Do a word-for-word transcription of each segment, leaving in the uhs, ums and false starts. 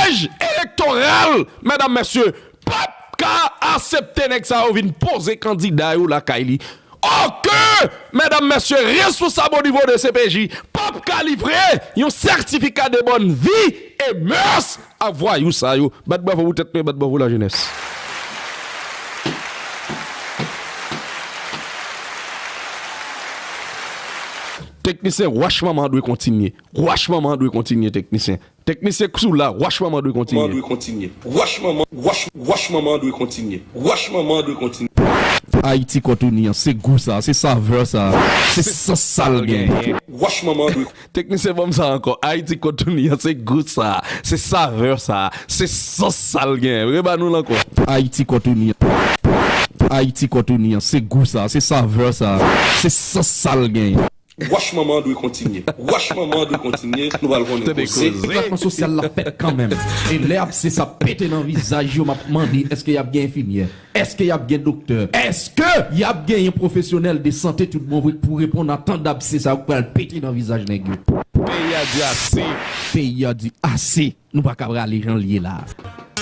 Jij elektoral, medam, mesye, p ap ka aksepte nèg sa yo vin poze kandida yo lakay li. Oke, medam, mesye, responsab onivo de C P J p ap ka livre yon sètifika de bòn vi e mès a vwayou sa yo. Bat bravo pou tèt mwen, bat bravo lajenès. Teknisyen, wach manman an dwe kontinye. Wach manman an dwe kontinye, teknisyen. Teknisyen k sou la, wach manman an dwe kontinye. Manman dwe kontinye. Wach manman, wach, wach manman dwe kontinye. Wach manman dwe kontinye. Ayiti kòtoni an, se gou sa, se savè sa, se sans sa l genyen. Wach manman dwe. Teknisyen, ban m sa ankò. Ayiti kòtoni an, se gou sa, se savè sa, se sans sa l genyen. Reba nou l ankò. Ayiti kòtoni an. Ayiti kòtoni an, se gou sa, se savè sa, se sans sa l genyen. Wach manman dwe kontinye. Wach manman dwe kontinye. Nou pral konnen koze. Eklatman sosyal la fèt kanmenm. E lè abse sa pete nan vizaj yo, m ap mande, èske y ap gen enfimyè? Èske y ap gen doktè? Èske y ap genyen pwofesyonèl de sante tout bon vre k pou reponn a tan dabse sa yo k pral pete nan vizaj nèg yo? Peyi a di ase. Peyi a di ase. Nou pa ka prale jan l ye la.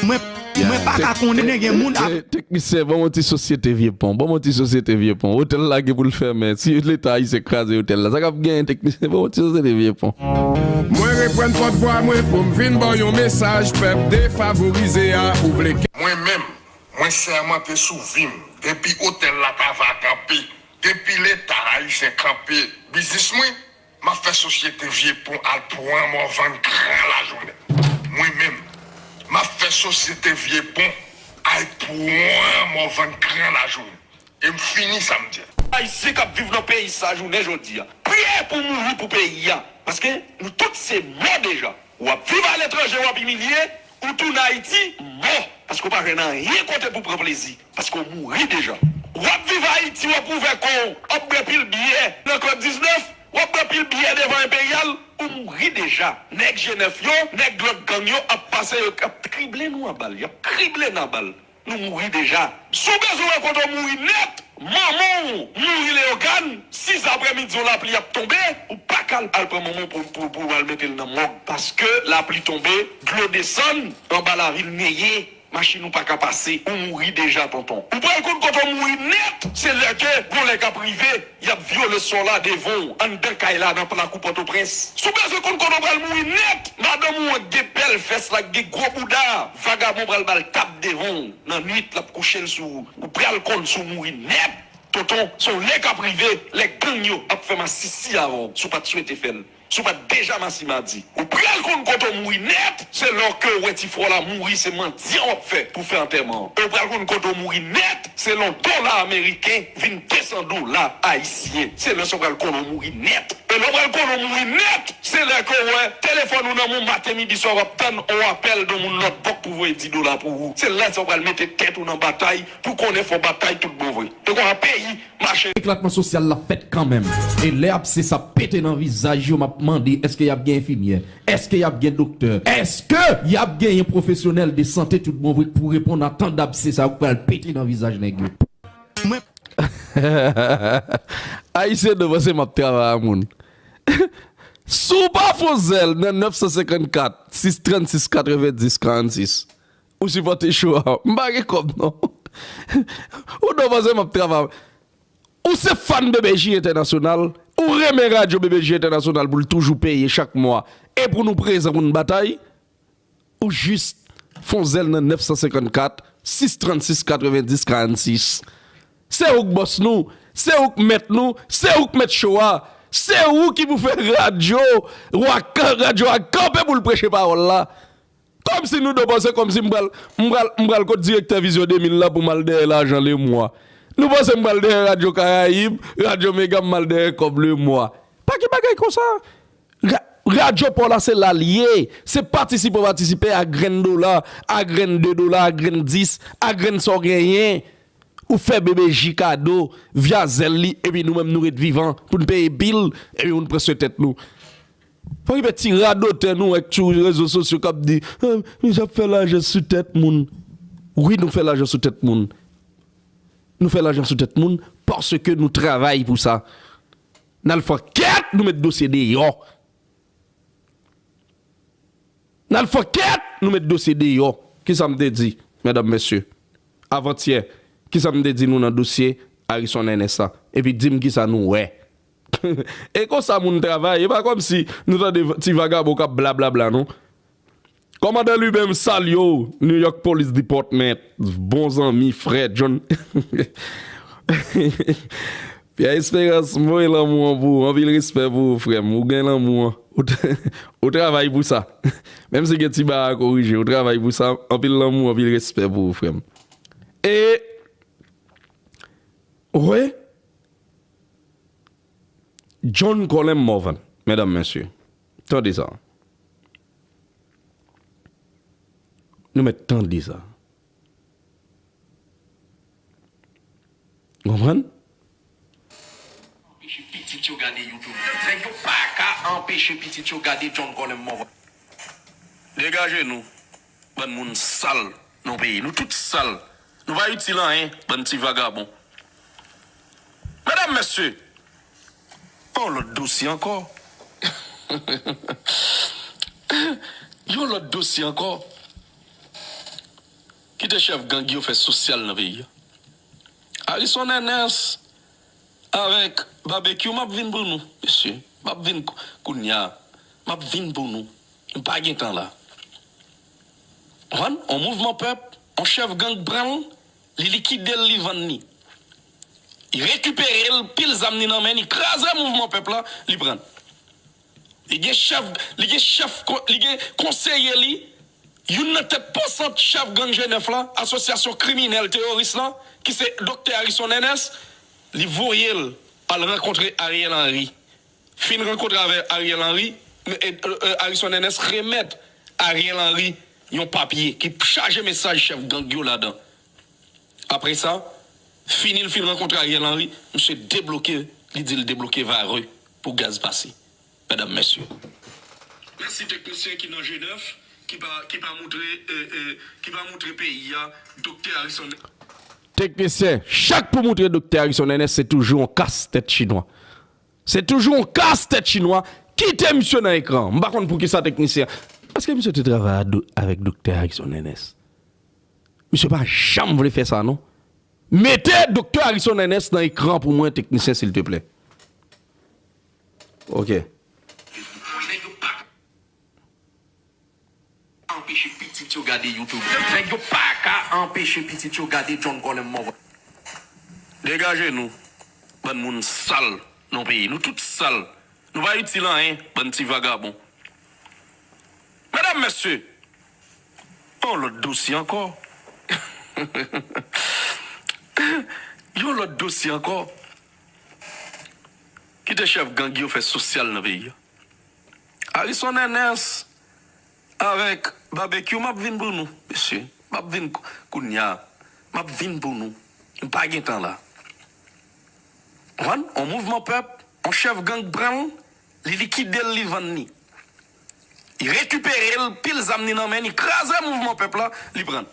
Mwen, mwen pa ka konnen gen moun ap. Teknisyen, ban m yon ti sosyete vye pon. Ban m yon ti sosyete vye pon. Otèl la gen pou l fèmen. Si Leta ayisyen kraze otèl la, sa k ap genyen, teknisyen? Ban m yon ti sosyete vye pon. Mwen reprann pòtvwa mwen pou m vin ba w yon mesaj pèp defavorize a, ou vle ke. Mwen menm, mwen sèmante sou vi m, depi otèl la ta va kanpe, depi Leta ayisyen kanpe biznis mwen, m ap fè sosyete vye pon al pran mòvann gran lajounen. Mwen menm, m ap fè sosyete vye pon al pran mòvann gran lajounen. E m fini sa m di a. Ayisyen k ap viv nan peyi sa jounen jodi a, prè pou mouri pou peyi a. Paske nou tout se mò deja. W ap viv aletranje, w ap imilye, ou tounen Ayiti, mò. Paske w pa jwenn anyen kote pou pran plezi. Paske w mouri deja. W ap viv Ayiti, w ap ouvè kò w, w ap bwè pil byè nan klèb diznèf, w ap bwè pil byè devan Enperyal, ou mouri deja. Nèg G nèf yo, nèg lòt gang yo ap pase, yo ap krible nou a bal, y ap krible n a bal. Nou mouri deja. Si w bezwen wè kote w mouri nèt, manman w mouri Leyogàn, sis aprèmidi yon lapli ap tonbe, ou pa ka al pran manman w pou, pou, pou w al mete l nan mòg. Paske lapli tonbe, dlo desann, anba lavil neye, machin ou pa ka pase, ou mouri deja, tonton. Ou pral konn kote w mouri nèt, se lè ke gon lè k ap rive, y ap vyole sò la devan w, anndan kay la, nan plak ou Pòtoprens. Si w bezwen konn kote w pral mouri nèt, madanm ou an k gen bèl fès la, k gen gwo bouda, vagabon pral ba l tap devan w nan nwit, l ap kouche l sou ou. Ou pral konn si w mouri nèt, tonton, se yon lè k ap rive, lè gang yo ap fè masisi avè w, si w pa t swete fè l. Si w pa t deja masimadi, ou pral konn kote w mouri nèt, se lè w ke w wè ti frè w la mouri, se mandyan w ap fè pou fè antèman an. E w pral konn kote w mouri nèt, se lè yon dola ameriken vin de san dola ayisyen. Se lè sa w pral konnen w mouri nèt. E lè w pral konnen w mouri nèt, se lè ke w wè telefòn ou nan men w maten, midi, swa, w ap tann yon apèl de yon moun lòt bò k pou voye di dola pou ou. Se lè sa w pral mete tèt ou nan batay pou konnen fò w batay tout bon vre. E konsa peyi mache. Eklatman sosyal la fèt kanmenm. E lè abse sa pete nan vizaj yo, m ap mande, èske y ap gen enfimyè? Èske y ap gen doktè? Èske y ap genyen pwofesyonèl de sante tout bon vre k pou reponn a tan dabse sa yo k pral pete nan vizaj nèg yo? Mwen. Ayisyen, nou panse m ap travay a moun. Si w pa fè yon zèl nan nèf san senkannkat, sis trannsis, katrevendis, karannsis, ou sipòte cho a. M pa gen kòb non. Ou dwe panse m ap travay. Ou se fan B B J Entènasyonal, ou renmen radyo B B J Entènasyonal pou l toujou peye chak mwa, e pou nou prezan pou n batay, ou jis fè yon zèl nan nèf san senkannkat, sis trannsis, katrevendis, karannsis. Se ou k bòs nou, se ou k mèt nou, se ou k mèt cho a, se ou ki pou fè radyo, wa-, radyo a kanpe pou l preche pawòl la. Kòmsi nou dwe panse kòmsi m pral, m pral, m pral kot direktè Vizyon de mil la pou m al dèyè lajan lemwa. Nou panse m pral dèyè Radyo Karayib, Radyo Mega, m al dèyè kòb lemwa. Pa gen bagay konsa. Ra-, Radyo pa w la se la l ye. Se patisipe w patisipe a grenn dola, a grenn de dola, a grenn dis, a grenn sa w genyen. Ou fè B B J kado via zèl li, epi nou menm nou ret vivan pou n peye bil, epi pou n pran swen tèt nou. Fòk gen ti radotè nou wè k sou rezo sosyo k ap di, "Ah, misye ap fè lajan sou tèt moun." Wi, nou fè lajan sou tèt moun. Nou fè lajan sou tèt moun paske nou travay pou sa. N al fè ankèt, nou met dosye deyò. L al fè kèt, nou met dosye deyò. Kisa m te di, medam, mesye? Avantyè, kisa m te di nou nan dosye Arison Ernest la? Epi di m kisa nou wè. E konsa moun travay, e pa kòmsi nou tande ti vagabon k ap blablabla, non. Kòmandan Lubin, m salye w, New York Police Department, bon zanmi, frè John. Pierre Espérance, m voye lanmou an pou ou, anpil respè pou ou, frè m. Ou gen lanmou an. Ou, ou travay pou sa. Menm si gen ti bagay a korije, ou travay pou sa, anpil lanmou, anpil respè pou ou, frè m. E, wi, John Colin Morvan, medam, mesye, tande sa. Nou mèt tande sa. Konprann? Anpeche pitit yo gade YouTube. Nèg yo pa ka anpeche pitit yo gade John Colin Morvan. Degaje nou, bann moun sal nan peyi. Nou tout sal. Nou pa itil anyen, bann ti vagabon. Medam, mesye, yon lòt dosye ankò. Yon lòt dosye ankò. Kite chèf gang yo fè sosyal nan peyi a. Arison Ernest avèk Babekyou, m ap vin pou nou, mesye. M ap vin kou-, kounye a. M ap vin pou nou. M pa gen tan la. Konprann? On mouvman pèp, on chèf gang pran l, li likide l, li vann li. Li rekipere l, pil zam li nan men, li kraze mouvman pèp la, li pran l. Li gen chèf, li gen chèf ko-, li gen konseye li, youn nan tèt pansant chèf gang G nèf la, asosyasyon kriminèl teworis la, ki se Doktè Arison Ernest, li voye l al rankontre Ariel Henry. Fin rankontre avè Ariel Henry, e, e, e, Arison Ernest remèt Ariel Henry yon papye ki chaje mesaj chèf gang yo ladan. Apre sa, fini l fin rankontre Ariel Henry, misye debloke, li di l debloke Varreux pou gaz pase. Medam, mesye. Mèsi teknisyen ki nan G nèf, ki pa, ki pa moutre, e, e, ki pa moutre peyi a, Doktè Arison. Teknisyen, chak pou moutre Doktè Arison Ernest, se toujou yon kas tèt chinwa. Se toujou yon kas tèt chinwa. Kite misye nan ekran. M pa konn poukisa teknisyen. Èske misye te travay a do-, avèk Doktè Arison Ernest? Misye pa janm vle fè sa, non. Mete Doktè Arison Ernest nan ekran pou mwen, teknisyen, silteplè. Ok. Anpeche pitit yo gade YouTube. Nèg yo pa ka anpeche pitit yo gade John Colin Morvan. Degaje nou, bann moun sal nan peyi. Nou tout sal. Nou pa itil anyen, bann ti vagabon. Medam, mesye, yon lòt dosye ankò. Yon lòt dosye ankò. Kite chèf gang yo fè sosyal nan peyi a. Arison Ernest avèk Babekyou, m ap vin pou nou, mesye. M ap vin kou-, kounye a. M ap vin pou nou. M pa gen tan la. Konprann? On mouvman pèp, on chèf gang pran l, li likide l, li vann li. Li rekipere l, pil zam li nan men, li kraze mouvman pèp la, li pran l.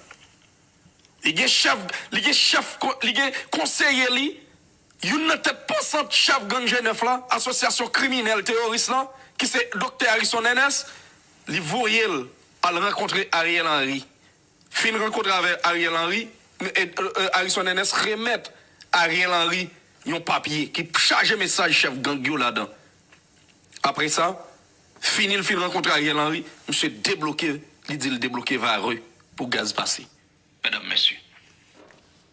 Li gen chèf, li gen chèf ko-, li gen konseye li, youn nan tèt pansant chèf gang G nèf la, asosyasyon kriminèl teworis la, ki se Doktè Arison Ernest, li voye l al rankontre Ariel Henry. Fin rankontre avè Ariel Henry, e, e, e, Arison Ernest remèt Ariel Henry yon papye ki chaje mesaj chèf gang yo ladan. Apre sa, fini l fin rankontre Ariel Henry, misye debloke, li di l debloke Varreux pou gaz pase. Medam, mesye.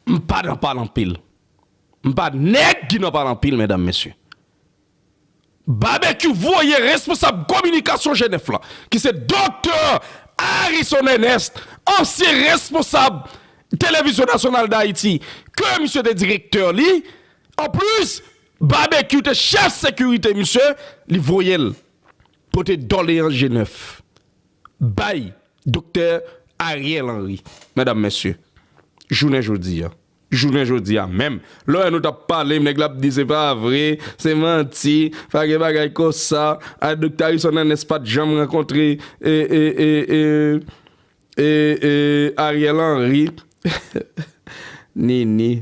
M pa nan pale anpil. M pa nèg ki nan pale anpil, medam, mesye. Babekyou voye responsab kominikasyon G nèf la, ki se Doktè Arison Ernest, ansyen responsab Televizyon Nasyonal Dayiti, ke misye te direktè li. Anplis, Babekyou te chèf sekirite misye, li voye l pote dòleyans G nèf bay Doktè Ariel Henry. Medam, mesye, jounen jodi a, jounen jodi a menm, lè w wè nou t ap pale, nèg la ap di se pa vre, se manti, pa gen bagay konsa, a, Doktè Arison Ernest pa t janm rankontre, e, e, e, e, e, e, Ariel Henry. Nini.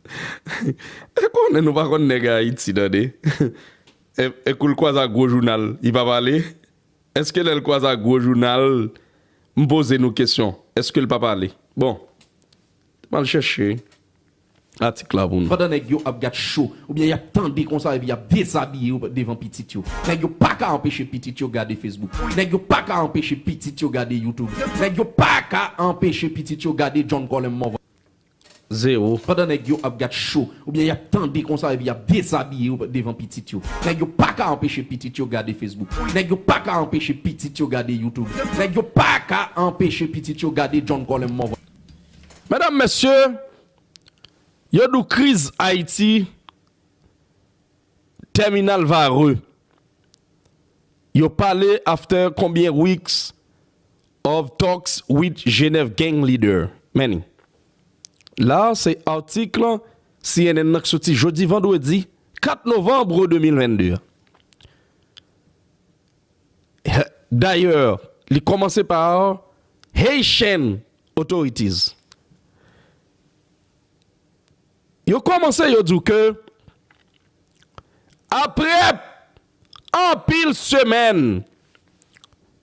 E konnen nou pa konn nèg Ayiti, tande. E, e kou l kwaze ak gwo jounal, li pa pale. Èske lè l kwaze ak gwo jounal, m poze nou kesyon, èske l pa pale? Bon, m al chèche atik la pou nou. Pandan nèg yo ap gad cho, oubyen y ap tande konsa epi y ap dezabiye yo devan pitit yo. Nèg yo pa ka anpeche pitit yo gade Facebook. Nèg yo pa ka anpeche pitit yo gade YouTube. Nèg yo pa ka anpeche pitit yo gade John Colem Morvan. Zewo. Pandan nèg yo ap gad cho, oubyen y ap tande konsa epi y ap dezabiye yo devan pitit yo. Nèg yo pa ka anpeche pitit yo gade Facebook. Nèg yo pa ka anpeche pitit yo gade YouTube. Nèg yo pa ka anpeche pitit yo gade John Colem Morvan. Medam, mesye, yo di w kriz Ayiti, tèminal Varreux. Yo pale after konbyen weeks of talks with Genève gang leader. Men, la, se atik C N N nan ki soti jodi vandredi kat novanm de mil vennde. Dayè, li kòmanse pa Haitian authorities. Yo kòmanse, yo di w ke apre anpil semèn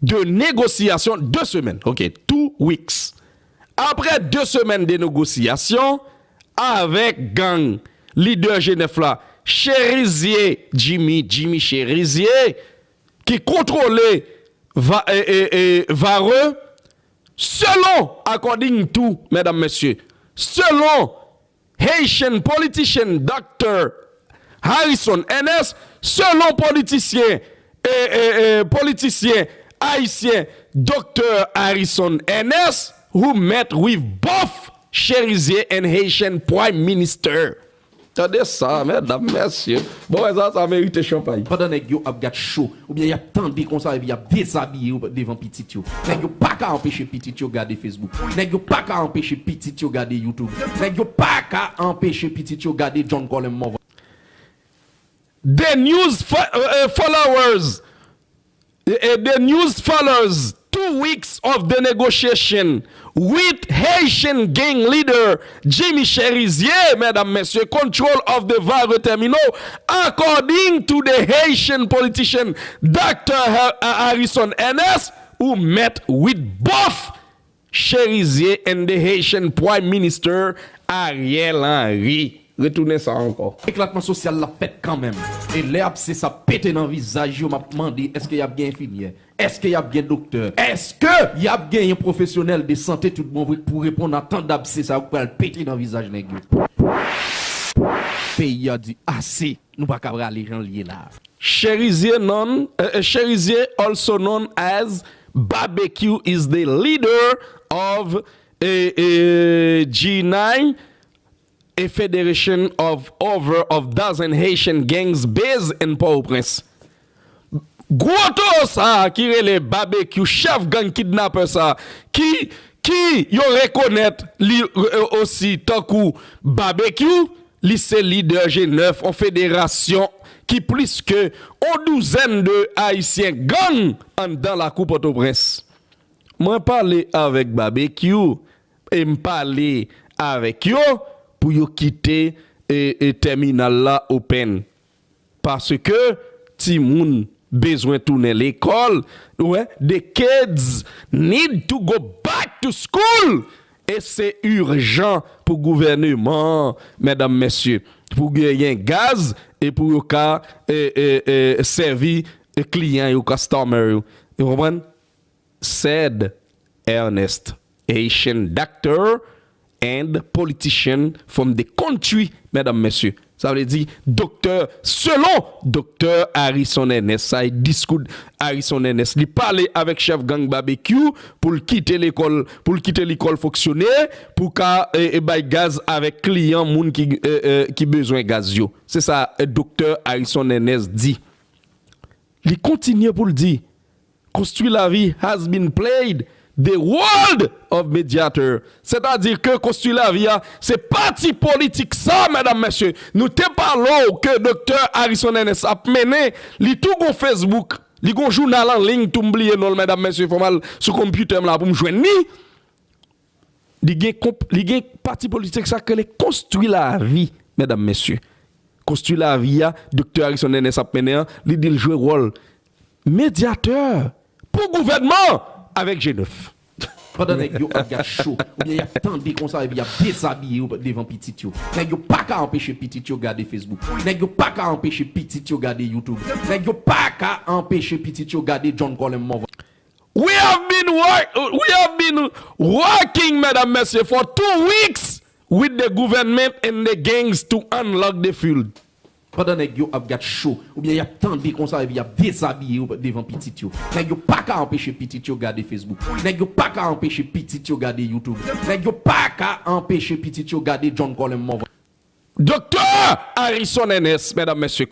de negosiyasyon, de semèn, ok, two weeks. Apre de semèn de negosiyasyon avèk gang lidè G nèf la, Chérizier Jimmy, Jimmy Chérizier, ki kontwole Va-, e, e, e, Varreux, selon, according to, medam, mesye, selon Haitian politician Doctor Harrison Ernest, selon politisyen, e, e, e, politisyen ayisyen Doktè Harrison Ernest, who met with both Chérizier and Haitian Prime Minister. Tande sa, medam, mesye. Bon, wè sa, sa merite chanpay. Pandan nèg yo ap gad cho, oubyen y ap tande konsa epi y ap dezabiye yo devan pitit yo. Nèg yo pa ka anpeche pitit yo gade Facebook. Nèg yo pa ka anpeche pitit yo gade YouTube. Nèg yo pa ka anpeche pitit yo gade John Colem Morvan. The news fo- uh, uh, followers, uh, uh, the news follows two weeks of the negotiation with Haitian gang leader Jimmy Chérizier, medam, mesye, control of the Varreux terminal, according to the Haitian politician Doctor Ha- uh, Harrison Ernest, who met with both Chérizier and the Haitian Prime Minister Ariel Henry. Retounen sa ankò. Eklatman sosyal la fèt kanmenm. E lè abse sa pete nan vizaj yo, m ap mande, èske y ap gen enfimyè? Èske y ap gen doktè? Èske y ap genyen pwofesyonèl de sante tout bon vre pou reponn a tan dabse sa yo k pral pete nan vizaj nèg yo? Peyi a di ase, nou pa ka rale jan l ye la. Chérizier known, uh, uh, Chérizier, also known as Barbecue, is the leader of a, a G nine, a federation of over a dozen Haitian gangs based in Port-au-Prince. Gwo towo sa a ki rele Barbecue, chèf gang kidnapè sa a, ki, ki yo rekonèt li, e, osi tankou Barbecue, li se lidè G nèf, yon federasyon ki plis ke yon douzèn de ayisyen gang anndan lakou Pòtoprens. Mwen pale avèk Barbecue e m pale avèk yo pou yo kite, e, e, tèminal la open. Paske timoun bezwen tounen lekòl. Ou wè, the kids need to go back to school. E se ijan pou gouvèneman an, medam, mesye, pou genyen gaz e pou yo ka, e, e, e, sèvi, e, kliyan yo, customer yo. Ou konprann? Said Ernest, Haitian doctor and politician from the country, medam, mesye. Sa vle di, doktè, selon Doktè Harrison Ernest, sa e diskou Harrison Ernest. Li pale avèk chèf gang Barbecue pou l kite lekòl, pou l kite lekòl fonksyone, pou ka, e, e, bay gaz avèk kliyan moun ki, e, e, ki bezwen gaz yo. Se sa, e, Doktè Harrison Ernest di. Li kontinye pou l di, Konstwi Lavi has been played the world of mediator. Sètadi ke Konstwi Lavi a, se pati politik sa, medam, mesye. Nou te pale w ke Doktè Harrison Ernest ap mennen, li tou gon Facebook, li gon jounal an liy, tou m bliye non l, medam, mesye, fò m al sou konpitè m la pou m jwenn li. Li gen konp-, li gen pati politik sa k rele Konstwi Lavi, medam, mesye. Konstwi Lavi a, Doktè Harrison Ernest ap mennen an, li di l jwe wòl medyatè pou gouvènman avèk G nèf. Pandan nèg yo ap gad cho, oubyen y ap tande konsa epi y ap dezabiye yo devan pitit yo. Nèg yo pa ka anpeche pitit yo gade Facebook. Nèg yo pa ka anpeche pitit yo gade YouTube. Nèg yo pa ka anpeche pitit yo gade John Colem Morvan. We have been work, we have been working, medam mesye, for two weeks with the government and the gangs to unlock the field. Pandan nèg yo ap gad cho, oubyen y ap tande konsa epi y ap dezabiye yo devan pitit yo. Nèg yo pa ka anpeche pitit yo gade Facebook. Nèg yo pa ka anpeche pitit yo gade YouTube. Nèg yo pa ka anpeche pitit yo gade John Colem Morvan. Doktè Harrison Ernest, medam mesye,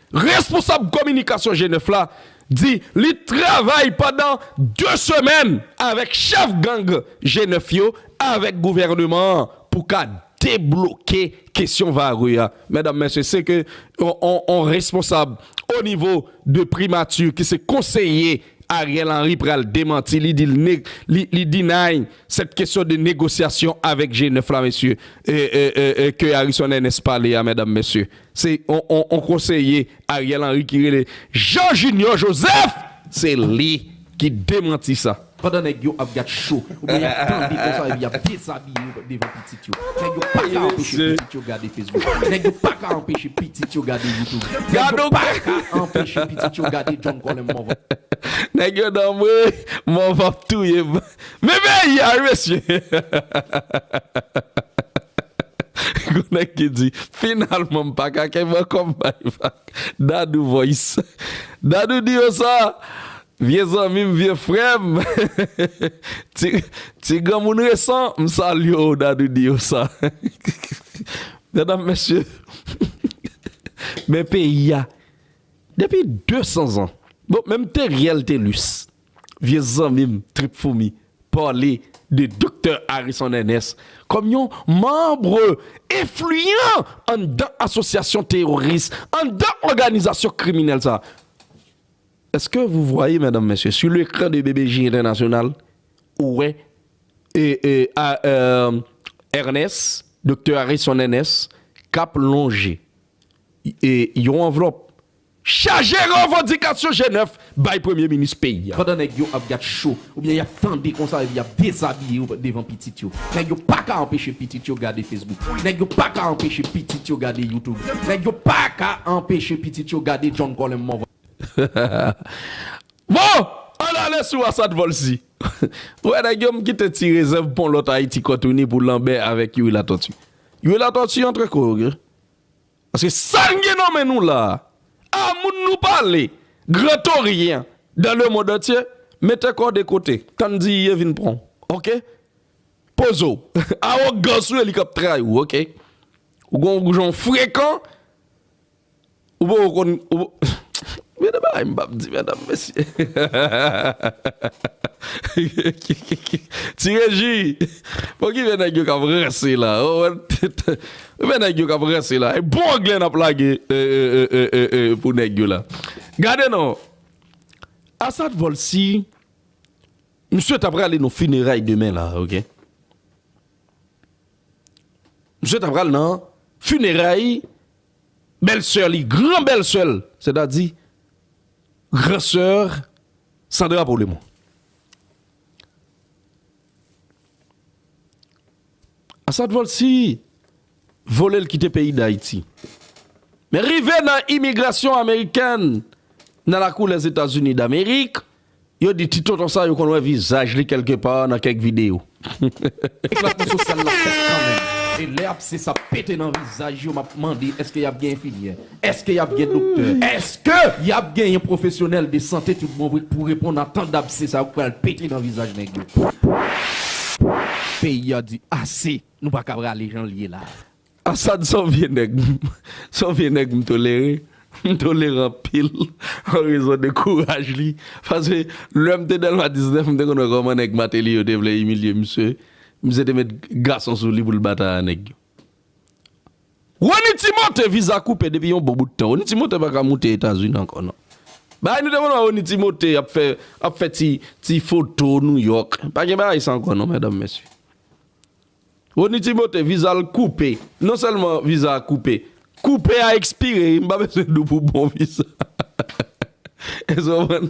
responsab kominikasyon G nèf la, di li travay pandan de semèn avèk chèf gang G nèf yo, avèk gouvènman an pou ka debloke kesyon Varreux a. Medam mesye, se ke on, on, on responsab o nivo de primati ki se konseye Ariel Henry pral demanti, li di l neg-, li, li deny cette question de négociation avec G nèf la, mesye, e, e, e, e, ke Harrison Ernest pale a, medam mesye. Se on, on, on konseye Ariel Henry ki rele Jean Junior Joseph, se li ki demanti sa. Pandan nèg yo ap gad cho, oubyen y ap tande konsa epi y ap dezabiye yo devan pitit yo. Nèg yo pa ka anpeche pitit yo gade Facebook. Nèg yo pa ka anpeche pitit yo gade YouTube. Nèg yo pa ka anpeche pitit yo gade John Colem Morvan. Nèg yo nan mwen, Morvan ap touye m. Men peyi a, wi, mesye. Gon nèg ki di, finalman, m pa ka kenbe ankò, m bay vag. Dadou Voice. Dadou di yo sa. Vye zanmi m, vye frè m. Ti, ti granmoun resan, m salye w, Dadou di yo sa. Medam, mesye, men peyi a, depi de san zan, bon, menm Theriel Thelus, vye zanmi m, trip foumi, pale de Doktè Harrison Ernest kòm yon manm enfliyan anndan asosyasyon teworis, anndan òganizasyon kriminèl sa. Est-ce que vous voyez, mesdames, messieurs, sur l'écran de B B J International, ou wè, e, e, a, euh, Ernest, Doktè Harrison Ernest, k ap lonje, e, yon anvlòp chaje revandikasyon G nèf bay premye minis peyi a. Pandan nèg yo ap gad cho, oubyen y ap tande konsa epi y ap dezabiye yo devan pitit yo. Nèg yo pa ka anpeche pitit yo gade Facebook. Nèg yo pa ka anpeche pitit yo gade YouTube. Nèg yo pa ka anpeche pitit yo gade John Colem Morvan. Bon, ann ale sou Assad Volcy. Ou wè nèg yo m kite ti rezèv pon lòt Ayiti Kòtouni pou Lambert avèk Youri Latortue. Youri Latortue antre kò yo, oke? Paske sa n gen nan men nou la a, a moun nou pale, Grand Orient, dans le monde entier, mete kò w de kote, tann di ye vin pran w, oke? Poze w. Awogans ou ye li k ap trayi w, oke? Ou gon jan w frekan, ou poko konn, ou, men de bagay m p ap di, medam, mesye. Ti Reji, pou ki vye nèg yo k ap ranse la? Ou wè nèg yo k ap ranse la. E bon anglè n ap lage, e, e, pou nèg yo la. Gade non. Assad Volcy, misye ta prale nan fineray demen la, oke? Misye ta pral nan fineray bèlsè li, gran bèlsè l, sètadi gran sè Sandra Polemon. Assad Volcy vole l kite peyi Dayiti. Men rive nan imigrasyon amerikèn nan lakou Lèzetazini Damerik, yo di ti tonton sa yo konn wè vizaj li kèlkepa nan kèk videyo. Eklatman sosyal la fèt kanmenm. E lè abse sa pete nan vizaj yo, m ap mande, èske y ap gen enfimyè? Èske y ap gen doktè? Èske y ap genyen pwofesyonèl de sante tout bon vre k pou reponn a tan d abse sa yo k pral pete nan vizaj nèg yo? Peyi a di ase, nou pa ka prale jan l ye la. Assad se yon vye nèg, se yon vye nèg m tolere. M tolere anpil an rezon de kouraj li. Paske lè m te Dèlma diznèf, m te konn wè kòman nèg Martelly yo te vle imilye misye. Misye te met gason sou li pou l batay a nèg yo. Rony Timothé viza koupe depi yon bon bout tan. Rony Timothé pa ka moute Etazini ankò non. Bagay nou te konn wè Rony Timothé ap fè, ap fè ti, ti foto Nouyòk. Pa gen bagay sa ankò non, medam, mesye. Rony Timothé, viza l koupe. Non sèlman viza a koupe, koupe a ekspire, m pa bezwen di w pou bon viza. Èske w konprann?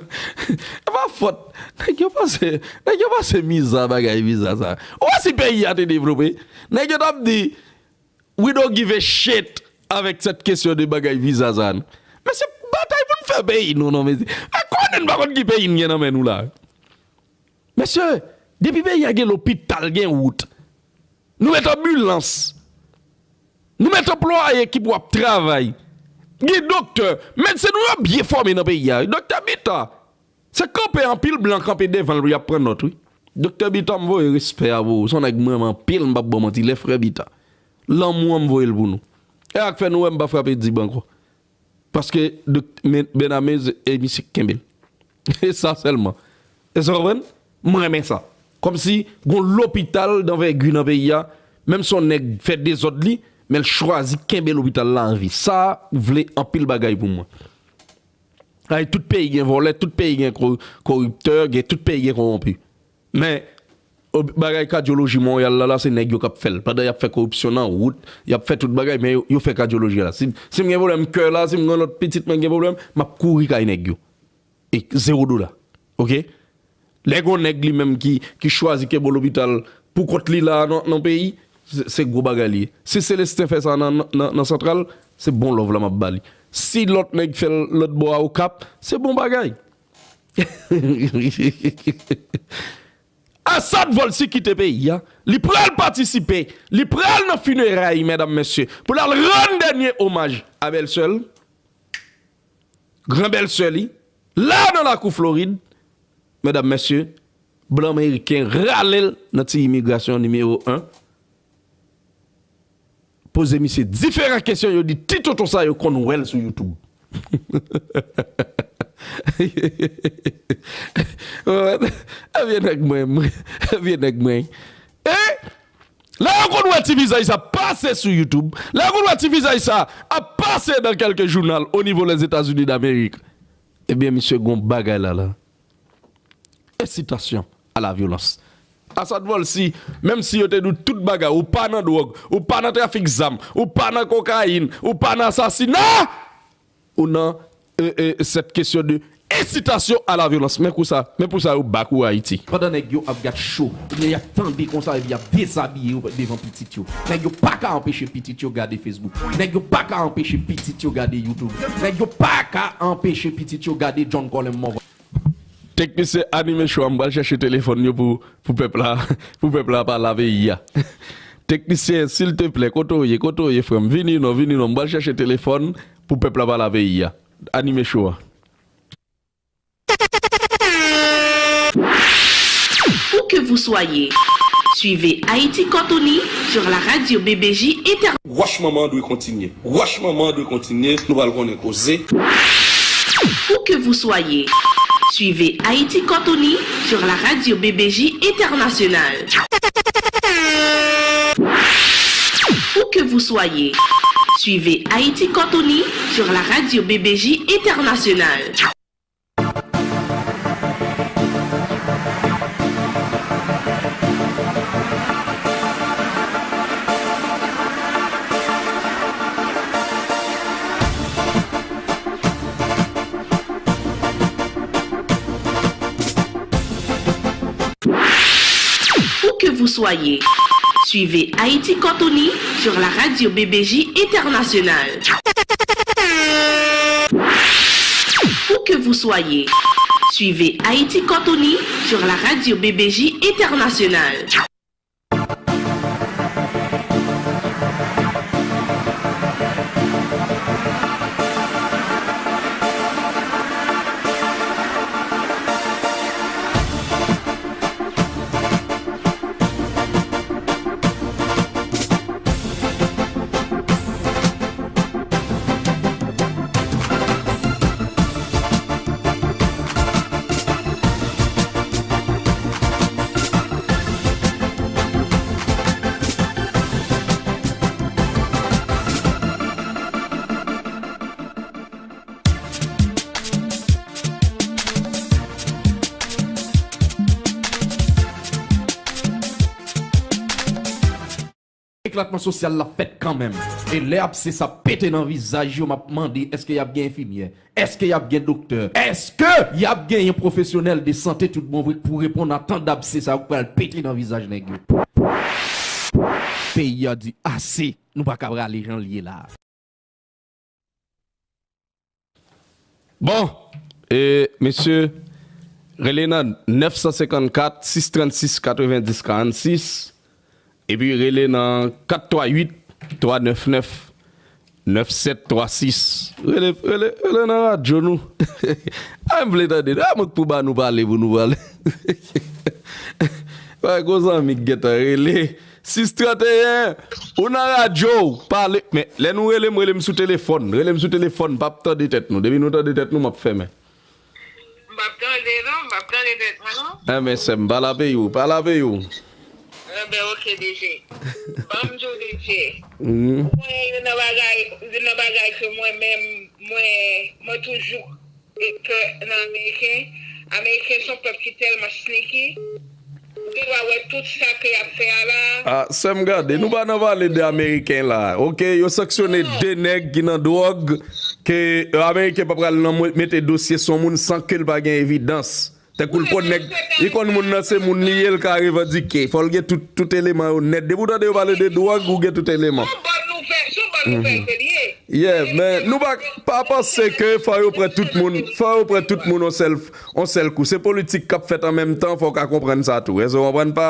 pa fòt. Nèg yo pase, nèg yo pase miza bagay viza sa. Ou wè si peyi a te devlope, nèg yo t ap di, "We don't give a shit" avèk sèt kesyon de bagay viza sa, non. Mesye, batay pou n fè peyi nou, non, mesye. E konnen n pa konn ki peyi n gen nan men nou la. Mesye, depi peyi a gen lopital, gen wout, nou met anbilans, nou met anplwaye ki pou ap travay, gen doktè, medsen nou yo byen fòme nan peyi a. Doktè Bita, se kanpe anpil blan kanpe devan l pou y ap pran nòt, wi. Doktè Bita, m voye respè a pou ou. Se yon nèg m renmen anpil, m p ap ba w manti, lè frè Bita. Lanmou an m voye l pou nou. E sa k fè nou wè m pa frape dib ankò. Paske dok-, men, Benamez e misye k kenbe l. E sa sèlman. E sa w konprann? M renmen sa. Kòmsi gon lopital danvègi nan peyi a, menm si yon nèg fè dezòd li, men l chwazi kenbe lopital la an vi. Sa vle anpil bagay pou mwen. Ay, tout peyi gen vòlè, tout peyi gen ko-, koriptè, gen, tout peyi gen kowonpi. Men, ob-, bagay kadyoloji Monreyal la, la, se nèg yo k ap fè l. Pandan y ap fè koripsyon nan wout, y ap fè tout bagay, men yo, yo fè kadyoloji a la. Si, si m gen pwoblèm kè la, si m gen lòt pitit mwen gen pwoblèm, m ap kouri kay nèg yo. E zewo dola. Oke? Lè gon nèg li menm ki, ki chwazi kenbe yon lopital pou kont li la nan, nan peyi, se, se gwo bagay li ye. Si Celestin fè sa nan, nan, nan Santral, se bon love la m ap ba li. Si lòt nèg fè l lòt bò a Okap, se bon bagay. Asad Volcy kite peyi a, li pral patisipe, li pral nan fineray, medam, mesye, pou l al rann dènye omaj a bèlsè l, gran bèlsè li, la nan lakou Florid, medam, mesye, blan meriken rale l nan ti imigrasyon nimewo en. Poze misye diferan kesyon, yo di ti tonton sa yo konn wè l sou YouTube. Ebyen nèg mwen, ebyen nèg mwen. E lè yo konn wè ti vizaj sa pase sou YouTube, lè yo konn wè ti vizaj sa ap pase nan kèlke jounal o nivo Lèzetazini Damerik, ebyen misye gon bagay la la. Incitation à la violence. Asad Volcy, menm si yo te di w tout bagay, ou pa nan dwòg, ou pa nan trafik zam, ou pa nan kokayin, ou pa nan asasina, ou nan, e, e, sèt kesyon de incitation à la violence. Men pou sa, men pou sa yo bak ou Ayiti. Pandan nèg yo ap gad cho, oubyen y ap tande konsa epi y ap dezabiye yo devan pitit yo. Nèg yo pa ka anpeche pitit yo gade Facebook. Nèg yo pa ka anpeche pitit yo gade YouTube. Nèg yo pa ka anpeche pitit yo gade John Colem Morvan. Teknisyen, anime cho a, m pral chèche telefòn yo pou, pou pèp la, pou pèp la pale a peyi a. Teknisyen, silteplè, kote w ye, kote w ye, frè m? Vini non, vini non, m pral chèche telefòn pou pèp la pale a peyi a. Anime cho a. Où que vous soyez, suivez Haïti Cortoni sur la radio B B J Inter- Wòch manman dwe kontinye. Wòch manman dwe kontinye. Nou pral konnen koze. Où que vous soyez, suivez Haïti Cortoni sur la radio B B J Internationale. Où que vous soyez, suivez Haïti Cortoni sur la radio B B J Internationale. Où que vous soyez, suivez Haïti Cortoni sur la radio B B J Internationale. Où que vous soyez, suivez Haïti Cortoni sur la radio B B J Internationale. Eklatman sosyal la fèt kanmenm. E lè abse sa pete nan vizaj yo, m ap mande, èske y ap gen enfimyè? Èske y ap gen doktè? Èske y ap genyen pwofesyonèl de sante tout bon vre k pou reponn a tan dabse sa yo k pral pete nan vizaj nèg yo? Peyi a di ase, nou pa ka rale jan l ye la. Bon, e, mesye, rele nan nèf san senkannkat, sis trannsis, katrevenndis, karannsis, epi rele nan kat twa uit, twa nèf nèf, nèf sèt twa sis. Rele, rele, rele nan radyo nou. A, m vle tande. A, mwen k pou ba nou pale, pou nou pale. Wè, gwo zanmi k gentan rele. Sis tranteyen, ou nan radyo, pale. Men, lè nou rele m, rele m sou telefòn. Rele m sou telefòn, p ap tande tèt nou. Depi nou tande tèt nou, m ap fèmen. M p ap tande, non, m p ap tande tèt mwen, non. Enben, sè m, pale a peyi w, pale a peyi w. Enben, oke, D J. Ban m di w, D J. Mhm. Ou konnen youn nan bagay, youn nan bagay ke mwen menm, mwen, mwen toujou e pè nan Ameriken. Ameriken se yon pèp ki tèlman sneaky. Ou gen dwa wè tout sa ke y ap fè a la. Ah, sè m, gade, nou pa nan pale de Ameriken la. Oke, yo sanksyone de nèg ki nan dwòg, ke, euh, Ameriken pa pral nan mwe-, mete dosye sou moun san ke l pa gen evidans. Tankou l konn nèg, li konn moun nan se moun li ye, l ka revandike. Fò l gen tout, tout eleman yo nèt. Depi w tande yo pale de dwòg, ou gen tout eleman. Se yon bòn nouvèl, se yon bòn nouvèl ke l ye. Yeah, men nou pa, pa panse ke fò yo pran tout moun, fò yo pran tout moun on sèl, on sèl kou. Se politik k ap fèt an menm tan, fò w ka konprann sa tou. Èske w konprann? Pa,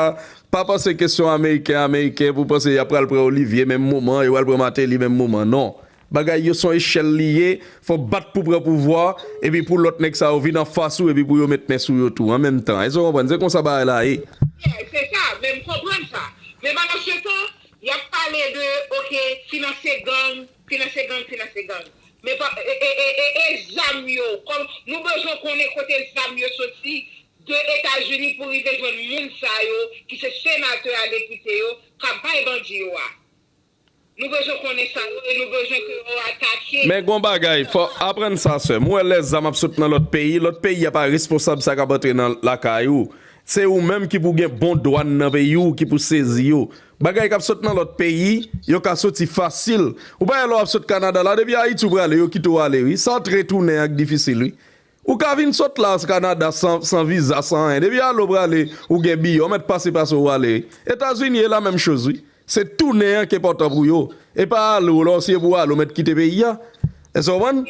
pa panse kesyon Ameriken, Ameriken, pou panse y ap pral pran Olivier menm moman, yo pral pran Martelly menm moman. Non. Bagay yo se yon echèl li ye, fò w bat pou pran pouvwa, epi pou lòt nèg sa yo vin anfas ou, epi pou yo met men sou yo tou an menm tan. Èske w konprann? Se konsa bagay la ye. Yeah, se sa, men m konprann sa. Men pandan se tan, y ap pale de, oke, finanse gang, finanse gang, finanse gang. Men pa, e, e, e, e, e zam yo, kòm nou bezwen konnen kote zam yo soti de Etazini pou rive jwenn moun sa yo, ki se senatè a, depite yo, k ap bay bandi yo a. Nou bezwen konnen sa yo e nou bezwen ke yo atake. Men gon bagay, fò aprann sa, sè m. Ou wè lè zam ap sot nan lòt peyi, lòt peyi a pa responsab sa k ap antre nan lakay ou. Se ou menm ki pou gen bon dwàn nan peyi w, ki pou sezi yo. Bagay k ap sot nan lòt peyi, yo ka soti fasil. Ou pa wè lè w ap sot Kanada la, depi Ayiti w prale, yo kite w ale, wi. Sa antre tounen an k difisil, wi. Ou ka vin sot la Kanada san, san viza, san anyen. Depi ale w prale, ou gen biyè, w mèt pase, pase w ale, wi. Etazini e la menm choz, wi. Se tounen an ki enpòtan pou yo. E pa ale w la, si e pou ale w mèt kite peyi a. Èske w konprann?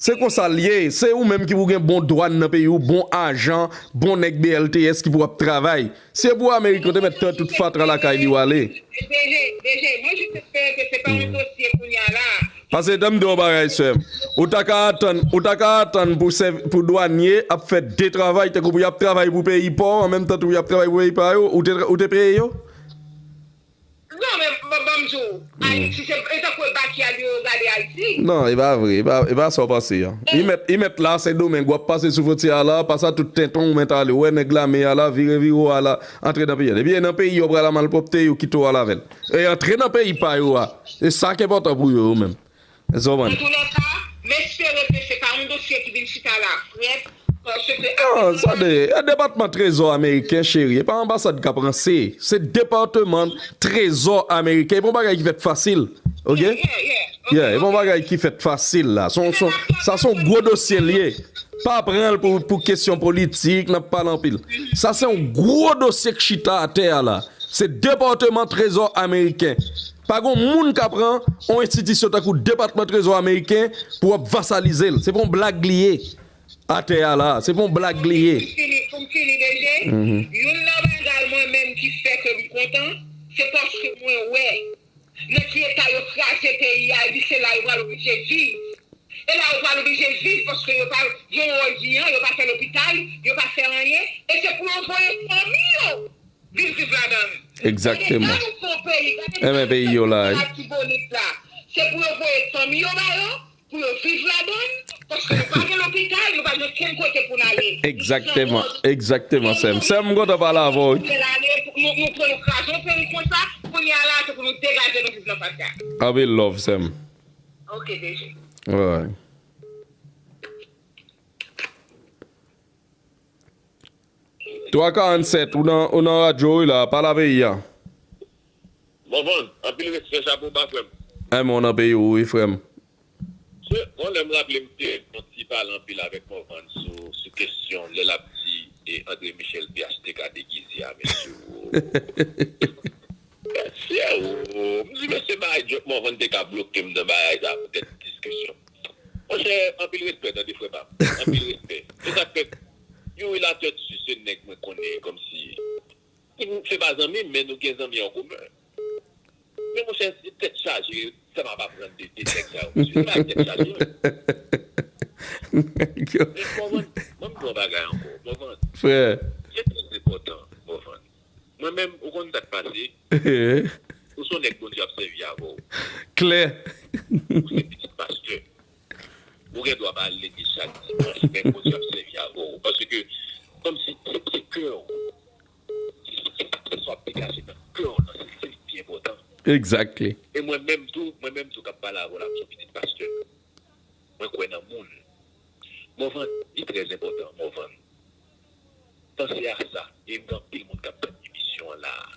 Se konsa l ye. Se ou menm ki pou gen bon dwàn nan peyi w, bon ajan, bon nèg B L T S ki pou ap travay. Si e pou Ameriken, w te mèt pran tout fatra lakay li w ale. D J, D J, mwen jis espere ke se pa yon dosye kounye a la. Paske, tann m di w yon bagay, sè m. Ou ta ka atann, ou ta ka atann pou sèv-, pou dwanye ap fè de travay, tankou pou y ap travay pou peyi pa w, an menm tan tou y ap travay pou peyi pa yo, ou te, ou te peye yo? Non, men ban, ban m di w, Ayiti, se, e tankou e bakyal yo, yo gade Ayiti. Non, e pa vre, e pa, e pa sa w panse an. Li mèt, li mèt la, Sendomeng, w ap pase sou fwontyè a la, pa sa tout tenten w mèt ale, w wè nèg lame a la, vire, vire w a la, antre nan peyi a. Depi e nan peyi yo pral a malpwòpte, yo kite w al avè l. E antre nan peyi pa yo a. Se sa k enpòtan pou yo, yo menm. Èske w konprann? Antoulèka, m espere ke se pa yon dosye ki vin chita la frèt, paske... Non, tande, e Depatman Trezò ameriken, cheri, e pa anbasad k ap ranse, se Depatman Trezò ameriken, e pa yon bagay ki fèt fasil, oke? Yeah, yeah, yeah. Yeah, e pa yon bagay ki fèt fasil la. Se yon, se yon, sa se yon gwo dosye l ye. Pa pran l pou, pou kesyon politik, n ap pale anpil. Sa se yon gwo dosye k chita atè a la. Se Depatman Trezò ameriken. Pa gon moun ka pran yon enstitisyon tankou Depatman Trezò ameriken pou w ap vasalize l. Se pa yon blag li ye. Atè a la, se pa yon blag li ye. Pou m fini, pou m fini, D J, youn nan bagay mwen menm ki fè ke m kontan, se paske mwen wè nan ki eta yo kraze peyi a, epi se la yo pral oblije viv. E la yo pral oblije viv paske yo pa gen wòl di an, yo pa fè lopital, yo pa fè anyen, e se pou yo voye fanmi yo vin viv ladan l. Egzakteman. Gade, gade yon peyi, gade yon peyi yo la, wi. Latibonit la. Se pou yo voye fanmi yo ba yo, pou yo viv ladan l, paske nou pa gen lopital, nou pa gen okenn kote pou n ale. Egzakteman, egzakteman, sè m. Sè m, m kontan pale avè w, wi. Nou, nou pran, nou kraze yon peyi konsa, kounye a la, se pou nou degaje nou viv nan patya. Anpil love, sè m. Ok, D J. Alright. Twa karannsèt, ou nan, ou nan radyo, wi, la, pale a peyi a. Bon, bon, anpil Anpil respè, chapo ba, frè m. Ay, men w nan peyi w, wi, frè m. Se, bon, lè m raple m te yon ti pale anpil avèk Morvan sou, sou kesyon lè l ap di e André Michel P H T K degize a, mesye, o. Mesye, o. M di, mesye, bagay djòk, Morvan te ka bloke m nan bagay sa poutèt diskisyon. Monchè, anpil respè, tande, frè pa m. Anpil respè. Se sa k fè, Youri Latortue se nèg mwen konnen kòmsi, se pa zanmi m, men nou gen zanmi an komen. Men monchè, se tèt chaje, sa m ap aprann de, de nèg sa yo, mesye. Se pa tèt chaje, non. Men Morvan, mwen m di yon bagay ankò. Morvan, frè, se trè enpòtan, Morvan. Mwen menm, ou konn sa k pase? Ou se yon nèg Bondye ap sèvi avè w. Klè. Ou se pitit pastè. Ou gen dwa pa al legliz chak dimanch, men Bondye ap sèvi avè w. Paske, kòmsi, se, se kè w. Se sa w ap degaje nan kè w nan, se, se li k pi enpòtan. Exactly. E mwen menm tou, mwen menm tou k ap pale avè w la, m se yon pitit pastè. Mwen kwè nan moun. Morvan, li trè enpòtan, Morvan. Panse a sa, e m gen anpil moun k ap tann emisyon an la a.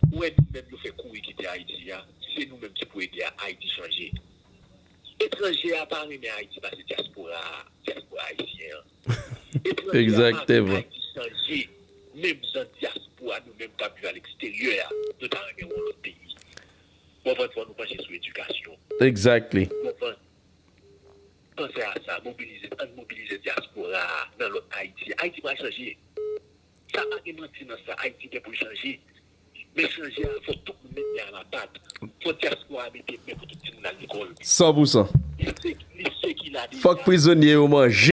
Ou wè nou menm yo fè kouri kite Ayiti a, se nou menm ki pou ede a Ayiti chanje. Etranje a pa renmen Ayiti pase dyaspora a, dyaspora ayisyen an. Etranje a pa renmen Ayiti chanje, menm jan dyaspora nou menm k ap viv aleksteryè a, nou ta renmen yon lòt peyi. Konprann, fò nou panche sou edikasyon. Exactly. Konprann. Panse a sa, mobilize, ann mobilize dyaspora a nan lòt Ayiti. Ayiti pral chanje. Sa pa gen manti nan sa, Ayiti gen pou l chanje. Men chanje a, fò tout moun met men a la pat. Fò dyaspora a mete men pou tout timoun al lekòl. San pou san. Li se, li se ki la deja. Fòk prizonye yo manje.